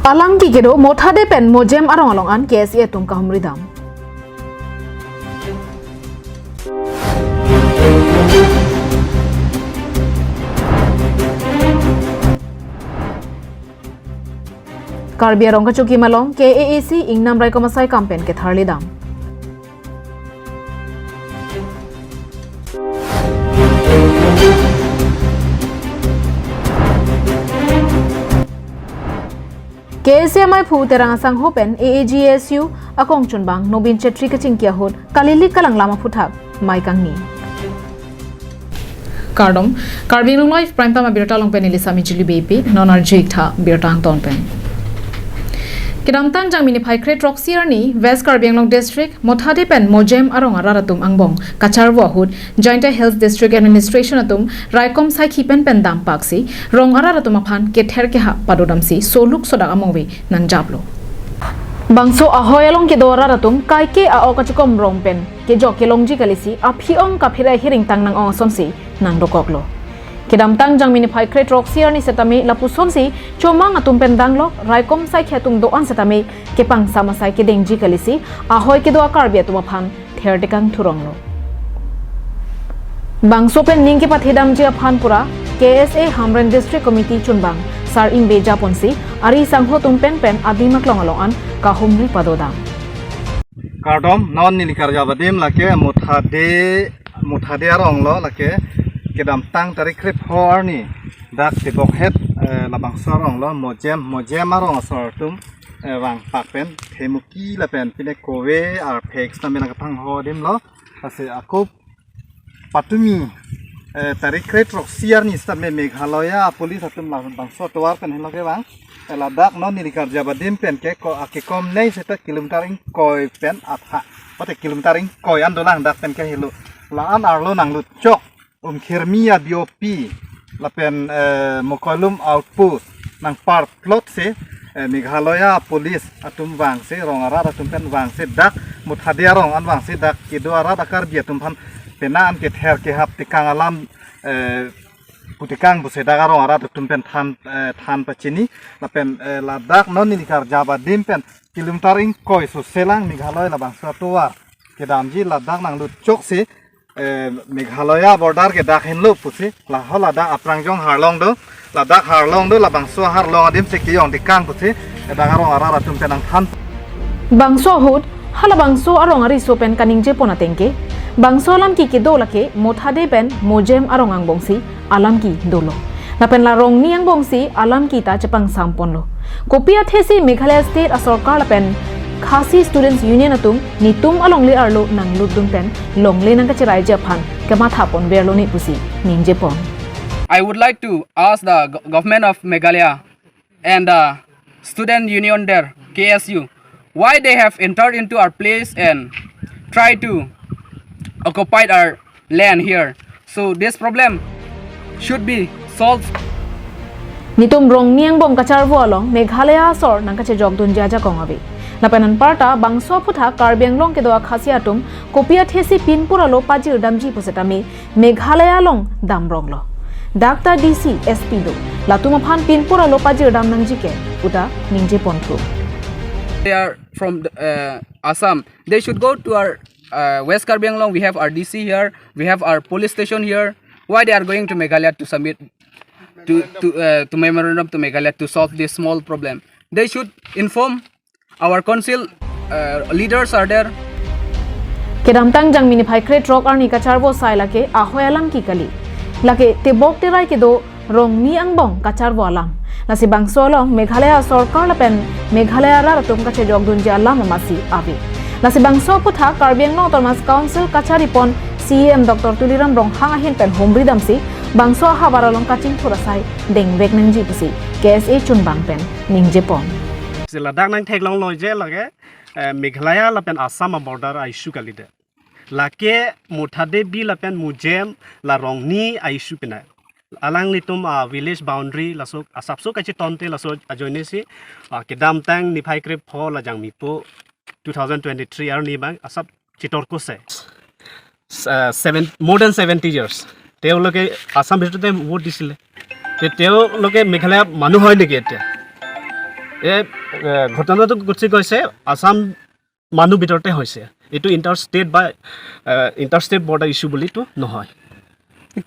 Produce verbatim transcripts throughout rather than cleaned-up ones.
Alamki kedo Mothade pen Mojem arong along an K S A atum kahumri dam. Karbi arong kachokim along K A A C ingnam raikom asai kam pen ketharli dam. K S A amei aphu Terang asangho pen A A G S U akong chunbang Nobin Chetri kachingki ahut kalilik kalanglam aphuthak mei kangni. Kardom, Karbi Anglong Live Prime Time abirta along pen neli Sami Julie Beypi, non arju-ik tha birta angton pen. Kedamtang Jangmi niphai kre-throksi arni West Karbi Anglong District, Mothade pen Mojem arong arat atum angbong kacharvo ahut, Jaintia Hills District Administration atum raikom saikhi pen pen dampak si, rong arat atum aphan kether kehap padodam si, soluk sodak among ave nangjaplo. Bangso ahoi along kedo arat atum kaike a-ok kachikom rong pen kejok kelongji kali si, aphi-ong kaphirai hiring tang nang-ong asonsi nangdokoklo. Kedamtang Jangmi niphai kre-throksi arni setame lapusonsi chomang atum pen danglok, raikom saikhi atum do-an setame kepangsam asai kedengji kali si, ahoi kedo a-Karbi atum aphan ther tekang thuronglo. Bangso pen ning kepathedamji aphan pura K S A Hamren District Committee chunbang Sar Ingbe japonsi ari sangho atum pen pen adim aklong along an kahumri padodam. Kardom, non neli karjap adim lake Mothade, Mothade arong lo lake. Kedamtang tarik krepho arni dak tebokhet, eh, labangso arong lo Mojem, Mojem arong asor atum, eh, vangpak pen themuki lapen pine kove arphek sitame nangkapangho adim lo. Lasi ako patumi, eh, tarik kre-throksi arni sitame Meghalaya police atum labangso atovar pen helo kevang. Eh, ladak non neli karjap adim pen ke ko akekom nei seta kilometer ingkoi pen atha, pate kilometer ingkoi an dolang dak pen ke helo. La-an arlo nanglut chok, Umkhirmi a-B O P lapen, eh, Mokoilum outpost nangparplot si, eh, Meghalaya police atum vangsi, rong arat atum pen vangsi dak Mothade arong an vangsi dak kedo arat a-Karbi atum aphan pena an kether kehap tekang alam, eh, pu tekang pusi dak arong arat atum pen than, eh, than pachini lapen, eh, ladak non neli karjap adim pen kilometer ingkoi so selang Meghalaya labangso atovar kedamji ladak nanglut chok si, eh, Meghalaya border ke dak henlo pusi, laho ladak aphrang jong harlong do, ladak harlong do, labangso harlong adim si kejong tekang pusi, eh, dak arong arat atum pen nangthan. Bangso ahut, halabangso arong ariso pen kaningjepon ateng ke, bangso alamki kedo lake Mothade pen Mojem arong angbongsi alamki dolo. Lapen la rongni angbongsi alamki ta chepangsamponlo. Kopi athesi Meghalaya State asorkar lapen Khasi Students Union atum netum alongle arlo nanglutdun pen longle nangkacheraiji aphan kamathapon verlo ni pusi ningjepon. I would like to ask the go-, government of Meghalaya and the student union there, K S U, why they have entered into our place and try to occupy our land here. So this problem should be solved. Netum rongni angbong kacharvo along Meghalaya asor nangkachejokdunji ajakong ave. Lapen anparta bangso aphuthak Karbi Anglong kedo a-Khasi atum kopi athesi pinpur alo pajirdamji pusitame Meghalaya along damronglo. Dak ta D C, S P do. Latum aphan pinpur alo pajirdam nangji ke puta ningjeponthu. They are from the, uh, Assam. They should go to our, uh, West Karbi Anglong. We have our D C here. We have our police station here. Why they are going to Meghalaya to submit to, to, uh, to memorandum to Meghalaya to solve this small problem? They should inform our council, uh, leaders are there. Kedamtang Jangmi niphai kre-throk arni kacharvo asai lake ahoi alamki kali. Lake tebok terai kedo rongni angbong kacharvo alam. Lasi bangso along Meghalaya sorkar lapen Meghalaya arat atum kachejokdunji alam amatsi ave. Lasi bangso aphuthak Karbi Anglong Autonomous Council kacharipon C E M Doctor Tuliram Ronghang ahin pen humridamsi bangso ahavar along kachingthur asai dengvek nangji pusi K S A chunbang pen ningjepon. Si ladak nangtheklonglo je lake, eh, Meghalaya lapen Assam a-border a-issue kalidet. Lake Mothade B lapen Mojem la rongni a-issue pinai. Alanglitum a-village boundary laso asapso kachetonte laso ajoinesi, ah, kedamtang niphai krepho la Jangmipo two thousand twenty-three arni abang asap chetorkose. Ah, seven, more than seventy years তেওঁলোকে আছাম ভিতৰতে ভোট দিছিলে। তে-, তেওঁলোকে মেঘালয় মানুহ হয় নেকি এতিয়া? এই এ, ঘটনাটো ঘটি গৈছে আছাম মানুহ ভিতৰতে হৈছে। এইটো ইণ্টাৰ ষ্টেট বা ইণ্টাৰ ষ্টেট বৰ্ডাৰ ইছ্যু বুলিতো নহয়।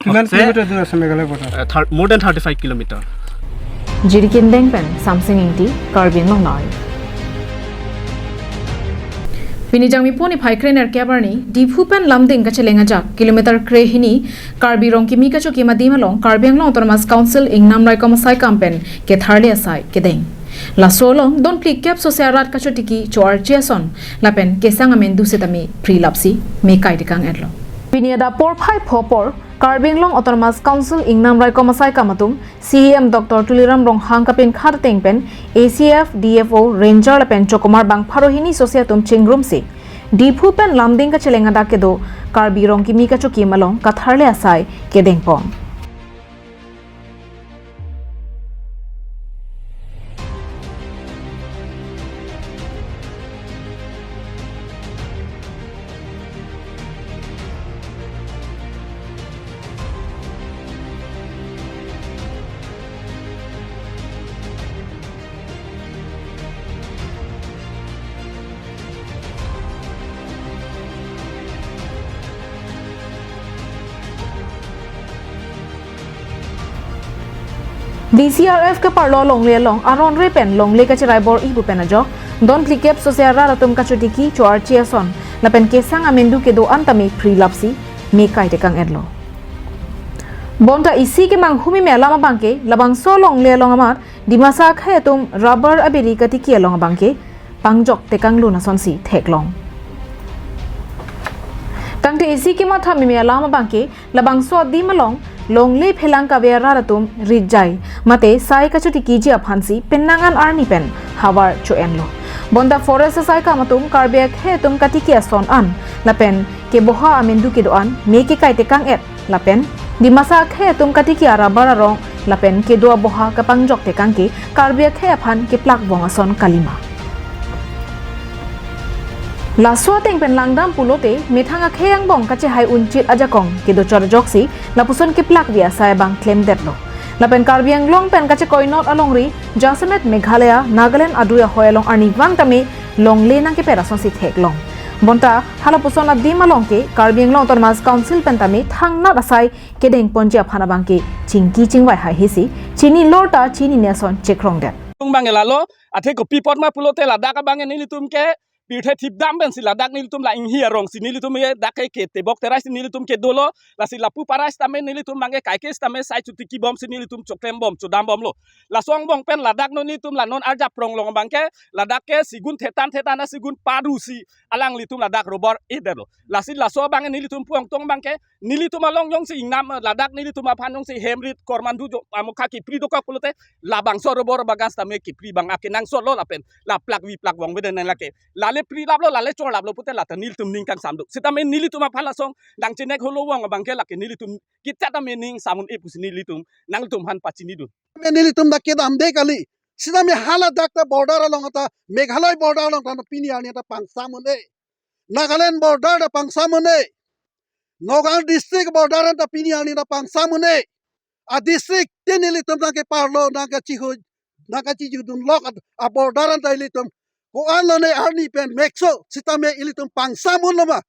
কিমান হচ্ছে কিলোমিটাৰ দূৰ আছে Meghalaya border? More than thirty five kilometer. Jirikin Deng pen Samsing Ingti, Karbi Anglong Live. Pini jangmi puni phai krenerkep arni, Diphu pen Lumding kacheleng ajak, kilometer krehini, Karbi Rong Kimi Kachokim adim along, Karbi Anglong Autonomous Council Ingnam Raikom Asaikam pen ketharli asai kedeng. Laso along don phlikep sose arat kachotiki cho-archi ason lapen kesang amendu setame phri lapsi me kai tekang etlo. Pini adap porphai pho apor Karbi Anglong Autonomous Council Ingnam Raikom Asaikam atum C E M Doctor Tuliram Ronghang kapinkhat ateng pen A C F, D F O, Ranger lapen chokomar bang pharo hini sose atum chingrumsi Diphu pen Lumding kacheleng adak kedo Karbi Rong Kimi Kachokim along ketharli asai kedengpon. D C R F keparlo longle along aron re pen longle kacherai bor-i pu pen ajok don phlikep sose arat atum kachotiki cho-archi ason lapen kesang amendu kedo-an tame phri lapsi me kai tekang etlo. Bonta isi kemang humi me alam abangke labangso longle along amar Dimasa akhei atum rubber abiri katiki along abangke pangjok tekang lun asonsi theklong. Tangte isi kematha meme alam abangke labangso adim along longle phelang kave arat atum rijai mate sai kachotikiji aphansi penang an arni pen havar cho-enlo. Bonta forest asaikam atum Karbi akhei atum katiki ason an lapen keboha amendu kedo-an me kekai tekang et lapen Dimasa akhei atum katiki a-rubber arong lapen kedo aboha kapangjok tekang ke Karbi akhei aphan keplak vong ason kalima. Laso ateng pen langdam pulote methang akhei angbong kachehai unchit ajakong kedo chorjoksi lapuson keplakvi asai abang klemdetlo. Lapen Karbi Anglong pen kachekoinot alongri jasemet Meghalaya, Nagaland adui ahoi along arnivang tame longle nangkepet asonsi theklong. Bonta halapuson adim along ke Karbi Anglong Autonomous Council pen tame thangnat asai kedengponji aphan abangke chingki chingvai haihesi chinilor ta chinine ason chekrongdet. Tung bang lalo, athe kopi apot ma pulote ladak abang nelitum ke pirthe thipdam pensi ladak nelitum la inghi arongsi nelitum ye dak ke ketebok teraisi nelitum kedolo, lasi lapu parai sitame nelitum bangke kaike sitame sai chotiki bomsi nelitum choklem bom chodam bomlo. Laso angbong pen ladak non nelitum la non arjap prong long bangke ladak ke sigun thetan thetan a sigun parusi alanglitum ladak rubber edetlo. Lasi laso abang nelitum puang tong bangke nelitum along jongsi ingnam ladak nelitum aphan jongsi hem rit kormandu jo amokha kipri dokok pulote labangso rubber bagan sitame kipri bang akenangsotlo lapen la plakvi plak vong beden nang lake. Lale phri laplo, lale chor laplo pute lata nelitum ning kangsam do. Sitame nelitum aphan lason nangchenek holo vong abangke lake nelitum kitchat ame ning samun e pusi nelitum nangtum aphan pachinidun. Nelitum dak kedamde kali. Sitame haladak ta border along ta Meghalaya border along ta pini arni ta pangsam un-e. Nagaland border ta pangsam un-e. Nagaon district border ta pini arni ta pangsam un-e. A district tin ilitum nangkeparlo nangkachihoi nangkachijudunlok a, a border ta ilitum ko-an lone arni pen mekso sitame ilitum pangsam unlo ma.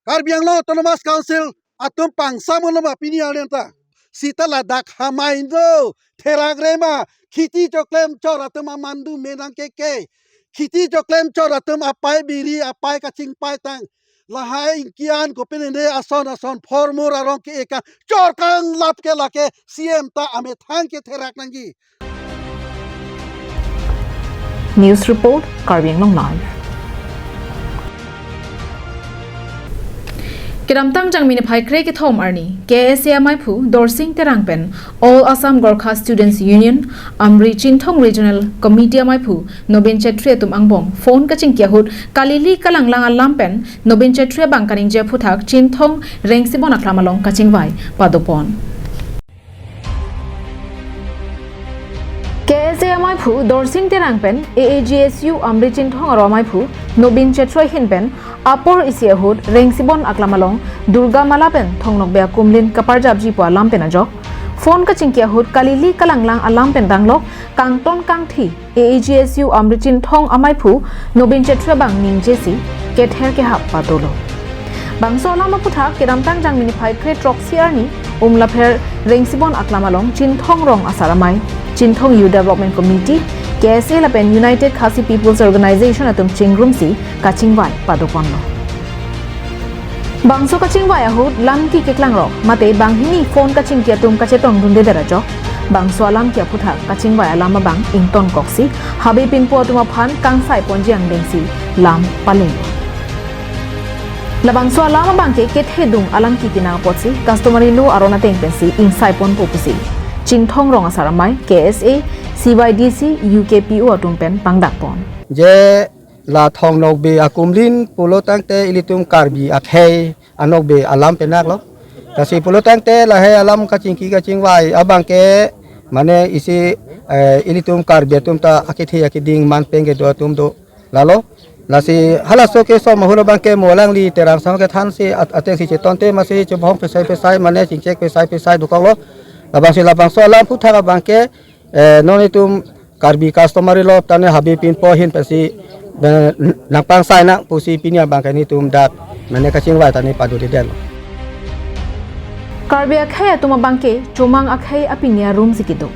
Karbi Anglong Autonomous Council atum pangsam unlo ma pini arni ta. Sita ladak hamai do therak re ma kheti choklem chor atum amandu me nangkeke. Kheti choklem chor atum apai biri apai kachingpai tang. Lahai ingkian kopinene ason ason phormur arong ke-e ka chorkang lap ke lake C M ta amethang ketherak nangji. News report, Karbi Anglong Live. Kedamtang jangmi niphai kre kethom arni, K S A amaiphu Dorsing Terang pen All Assam Gorkha Students Union, Amri Chinthong Regional Committee amaiphu Nobin Chetri atum angbong phone kachingki ahut kalili kalanglang alam pen Nobin Chetri abang kaningje aphuthak Chinthong Rengsibon aklam along kachingvai padopon. K S A amaiphu Dorsing Terang pen A A G S U Amri Chinthong aro amaiphu Nobin Chetri ahin pen apor isi ahut Rengsibon aklam along Durga Mala pen Thongnokbe akumlin kaparjapji pu alam pen ajok Phone kachingki ahut kalili kalanglang alam pen danglok kangton kangthi A A G S U Amri Chinthong amaiphu Nobin Chetri abang ningjesi kether kehap padolo. Bangso alam aphuthak kedamtang Jangmi niphai kre throksi arni Umlapher Rengsibon Aklam along Chinthong Rong asar amei, Chinthong Youth Development Committee, K S A lapen United Khasi People's Organization atum chingrumsi kachingvai padoponlo. Bangso kachingvai ahut lamki keklangrok mate banghini phone kachingki atum kachetongdundedet ajok, bangso alamki aphuthak kachingvai alam abang ingtonkoksi Habe Pinpo atum aphan kangsai ponji angdengsi lam palelo. Labangso alam abangke kethedung alamki pinang apotsi customary law aron ateng pensi ingsai ponpo pusi Chinthong Rong asar amei, K S A, C Y D C, U K P O atum pen pangdakpon. Je la Thong Nokbe akumlin pulo tangte ilitum Karbi akhei anokbe alam penaklo. Lasi pulo tangte lahei alam kachingki kachingvai abangke mane isi, eh, ilitum Karbi atum ta akithi akiding man peng kedo atum do lalo. Lasi halaso ke som ahut abangke mo alangli Terang Song kethansi at-, atengsi chetonte masi chubhong pesai pesai mane chingchek pesai pesai dokoklo. Labangsi labangso alam aphuthak abangke, eh, non itum Karbi customary law tane Habe Pinpo ahin pensi, eh, nangpangsai nang pusi pini abangke nelitum dak mane kachingvai tane padodedetlo. Karbi akhei atum abangke chomang akhei apini arumsi kedo.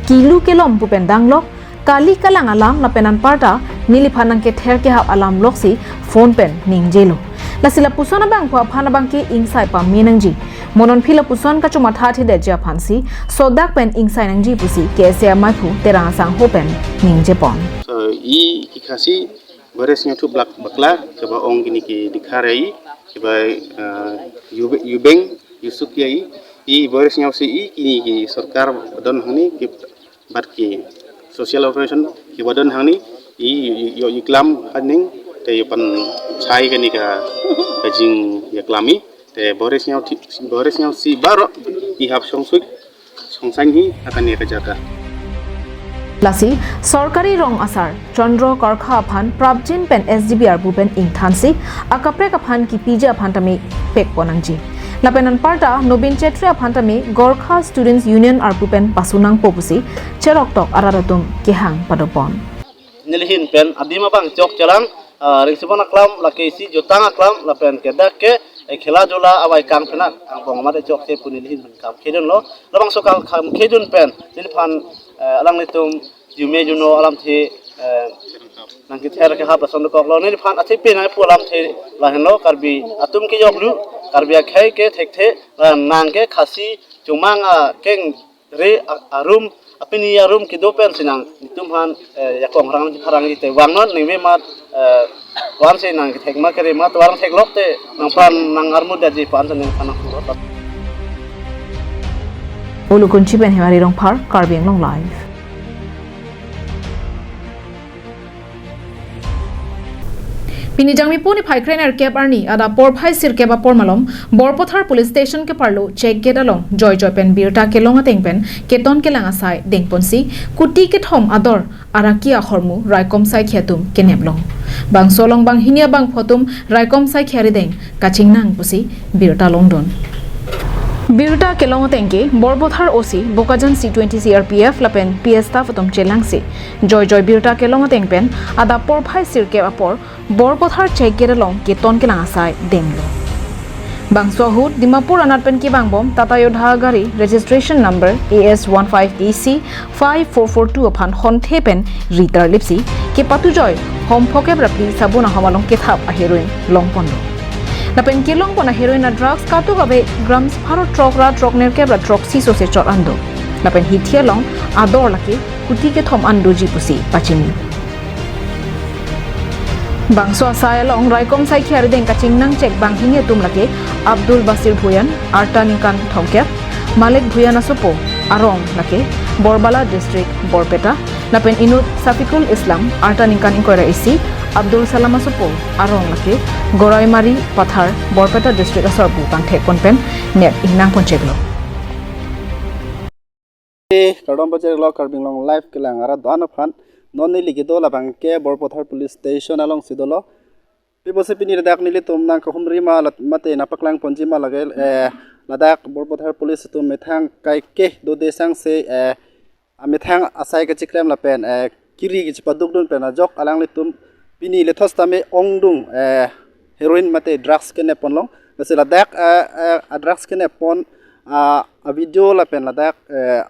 Kilu kelom pu pen danglok, kali kalang alam lapen anparta neliphan nangkether kehap alam loksi phone pen ningjelo. Lasi lapuson abangphu aphan abangke ingsai pame nangji. Mo non aphi lapuson kachomatha thedetji aphansi sodak pen ingsai nangji pusi K S A amaiphu Terang Asangho pen ningjepon. So, i ki Khasi Boris Nyaw Thup Blak Bakla, keba ong kini ki dikhar ai, keba, eh, yube-, yubeng, yusuk ai, i Boris Nyaw si i kini ki sorkar don hangni ki bat ki social operation ki badon hangni i yo iklam haning te yo pan chai kani ka kajing yaklami te Boris Nyaw thi-, Boris Nyaw si baro i hap songsui songsang hi akan ya kajaka. Lasi, sorkari rong asar, Chandra Karkha aphan prapjin pen S D B R pu pen ingthansi, akaprek aphan kipiji aphan tame pekpon nangji. Lapen anparta, Nobin Chetri aphan tame Gorkha Students Union arpu pen pasunangpo pusi, cheroktok arat atum kehang padopon. Nelihin pen, adim abang chok chelang, ah, Rengsibon Aklam, lake isi Jotang Aklam, lapen kedak ke, eh, khela jula avai kang phenak, angbong mate chokche pu nelihin pen kam khedunlo, labangso kam, kam khedun pen, neliphan, eh, alanglitum, jume juno alamthe, eh, nangkether kehap lason dokoklo, neliphan athepi nangpu alamthe lahenlo, Karbi atum ke joklu, Karbi akhei ke thekthe, la nang ke Khasi chomang akeng re a-, arum, apini arum kedo pensi nang, netum aphan, eh, yakong rang pharang ite vangnon, ningve mat, eh, vansi nangkethek ma kere ma, tovar theklok te, nangpran nang armut daji pan sa nangphan nangpuro. Ulukunchi pen Hemari Rongphar, Karbi Anglong Live. Pini Jangmi niphai kre nerkep arni adap porphai sirkep apor malom Borpathar Police Station keparlo check gate along joijoi pen birta kelong ateng pen keton kelang asai dengponsi kuti kethom ador araki ahormu raikom saikhi atum kenep long. Bangso along banghini abangphu atum raikom saikhi arideng kachingnang pusi birta longdun. Birta kelong ateng ke Borpathar O C, Bokajan C twenty C R P F lapen P S staff atum chelangsi joijoi birta kelong ateng pen adap porphai sirkep apor Borpathar check gate along keton kelang asai denglo. Bangso ahut Dimapur anat pen kevangbom Tata Yodha gari registration number A S one five A C five four four two aphan honthe pen ritar lipsi kepatujoi hom phokep ra phli sabun ahom along kethap aheroin longponlo. Lapen kelongpon aheroin a drugs katuk ave grams pharo throk ra throk nerkep ra throksi sose chot an do. Lapen hithi along ador lake kuti kethom an doji pusi pachini. Bangso asai along raikom saikhi arideng kachingnang chek banghini atum lake Abdul Basir Bhuyan, arta ningkan thomkep, Malik Bhuyan asopo, arong lake Borbala District, Borpeta, lapen inut Safikul Islam, arta ningkan ingkoi ra isi, Abdul Salam asopo, arong lake Goraimari Pathar, Borpeta District asor pu pangthekpon pen nep ingnangpon cheklo. Kardom pacheklo Karbi Anglong Live kelang arat do-an aphan. Non neli kedo labang ke Borpathar Police Station alongsi dolo. Pi pusi pini ladak nelitum nangkahumri ma lat mate nangpaklangponji ma lake, eh, ladak Borbethar police atum methang kaike dode sangse, eh, amethang asai kachiklem lapen, eh, kiri kachepadukdun pen ajok alanglitum pini lethos tame ongdung, eh, heroin mate drugs kenep ponlong. Lasi ladak, eh, eh, a drugs kenep pon, ah, a video lapen ladak, eh,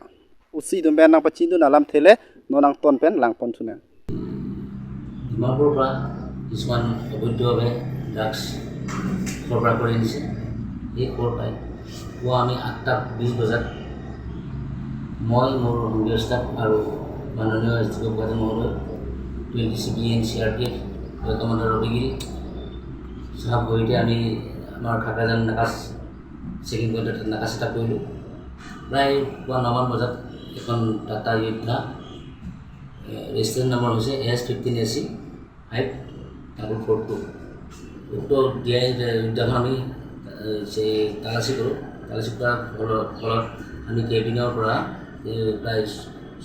O C atum pen nangpachindun alamthe le non angton pen langpon thunang. ডিমাপুৰৰ পৰা কিছুমান অবৈধভাৱে ড্ৰাগছ সৰবৰাহ কৰি আনিছে। এই খবৰ পাই পুৱা আমি আঠটা বিছ বজাত মই, মোৰ সংগীয় ষ্টাফ আৰু মাননীয় এছ ডি অ' ভূপেন মহোদয়, twenty C P N C R P F, commander ৰবিগিৰি চাহাব সৈতে আমি আমাৰ খাকাজান নাকা চেকিং পইণ্টত নাকা ছেটআপ কৰিলোঁ। প্ৰায় পুৱা নমান বজাত এখন টাটা য়োদ্ধা, এ, ৰেজিষ্ট্ৰেশ্যন নম্বৰ হৈছে এছ ফিফটিন এ চি ফাইভ ডাবল ফ'ৰ টু। উক্ত ডি আই য়োদ্ধাখন আমি, এ, চে-, তালাচী কৰোঁ। তালাচী কৰাৰ ফলত, ফলত আমি কেবিনৰ পৰা, এ, প্ৰায়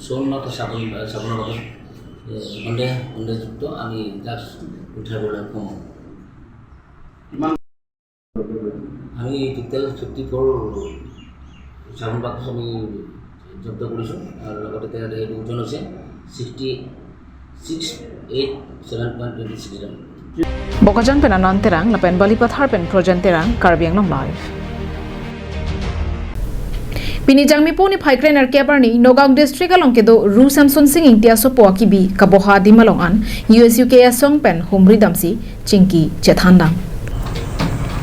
চৌৱন্নটা চাবোন, চাবোনৰ বাকচ, এ, সন্দেহ, সন্দেহযুক্ত আমি ড্ৰাগছ উদ্ধাৰ কৰিবলৈ সক্ষম হওঁ। আমি টোটেল ফিফটি ফ'ৰ চাবোন বাকচ আমি জব্দ কৰিছোঁ আৰু লগতে তেওঁ সেইটো ওজন হৈছে sixty six eight seven point twenty six গ্ৰাম। Bokajan pen Anand Terang lapen Balipathar pen Projan Terang, Karbi Anglong Live. Pini Jangmipo niphai krenerkep arni Nagaon District along kedo Ru Semsonsing Ingti asopo akibi kaboha adim along an U S U K asong pen humri damsi chingki chethandam.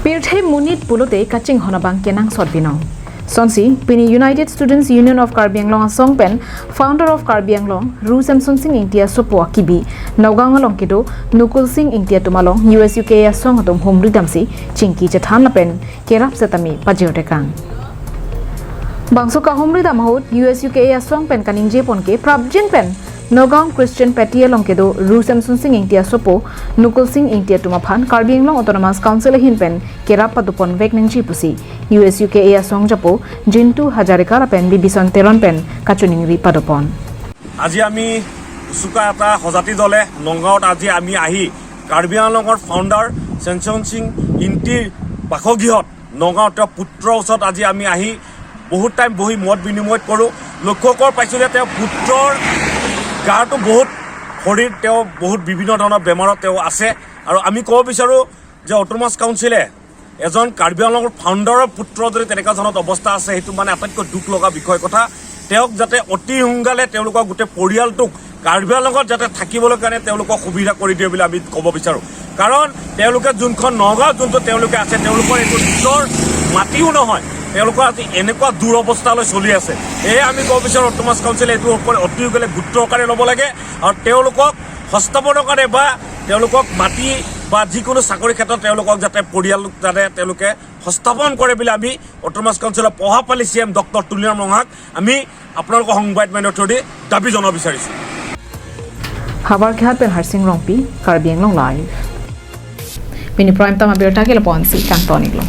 Pirthe monit pulote kachinghon abang kenangsot binong. Sonsi, pini United Students Union of Karbi Anglong asong pen Founder of Karbi Anglong, Ru Semsonsing Ingti asopo akibi Nagaon along kedo Nukulsing Ingti atum along U S U K asong atum humri damsi chingki chethan lapen kerap setame pajirtekang. Bangso kahumri dam ahut U S U K asong pen kaningje pon ke prapjin pen Nagaon Christian Peti along kedo Ru Semsonsing Ingti asopo Nukulsing Ingti atum aphan Karbi Anglong Autonomous Council ahin pen kerap padopon vek nangji pusi U S U K asong japo Jintu Hazarika lapen Bibison Teron pen kachiningri padopon. আজি আমি উচুকা এটা সজাতি দলে নগাঁৱত আজি আমি আহি কাৰ্বি আংলঙৰ ফাউণ্ডাৰ চেমচন সিং ইংতিৰ বাসগৃহত নগাঁৱত তেওঁৰ পুত্ৰৰ ওচৰত আজি আমি আহি বহুত টাইম বহি মত বিনিময় কৰোঁ। লক্ষ্য কৰ পাইছোঁ যে তেওঁ পুত্ৰৰ গাটো বহুত শৰীৰ তেওঁ বহুত বিভিন্ন ধৰণৰ বেমাৰত তেওঁ আছে। আৰু আমি ক'ব বিচাৰোঁ যে অট'নমাছ কাউন্সিলে এজন কাৰ্বি আংলঙৰ ফাউণ্ডাৰৰ পুত্ৰ যদি তেনেকুৱা ধৰণৰ অৱস্থা আছে, সেইটো মানে আটাইতকৈ দুখ লগা বিষয় কথা। তেওঁক যাতে অতি সোনকালে তেওঁলোকৰ গোটেই পৰিয়ালটোক কাৰ্বি আংলঙত যাতে থাকিবলৈ কাৰণে তেওঁলোকক সুবিধা কৰি দিয়ে বুলি আমি ক'ব বিচাৰোঁ। কাৰণ তেওঁলোকে যোনখন নগাঁৱত যোনটো তেওঁলোকে আছে, তেওঁলোকৰ এইটো নিজৰ মাটিও নহয়, তেওঁলোকৰ আজি এনেকুৱা দুৰৱস্থালৈ চলি আছে। সেয়ে আমি ক'ব বিচাৰোঁ অট'নমাছ কাউন্সিলে এইটো ওপৰত অতি সোনকালে গুৰুত্ব সহকাৰে ল'ব লাগে আৰু তেওঁলোকক সংস্থাপনৰ কাৰণে বা তেওঁলোকক মাটি বা যিকোনো চাকৰি ক্ষেত্ৰত তেওঁলোকক যাতে পৰিয়াল যাতে তেওঁলোকে সংস্থাপন কৰে বুলি আমি অট'নমাছ কাউন্সিলৰ প্ৰভাৱশালী চি এম ডক্টৰ তুলিৰাম ৰংহাক আমি আপোনালোকৰ সংবাদ মাধ্যমৰ থ্ৰুদি দাবী জনাব বিচাৰিছোঁ। Howraghat pen Harsing Rongpi, Karbi Anglong Live. Pini prime time abirta ke lapu-ansi kangton-iklo.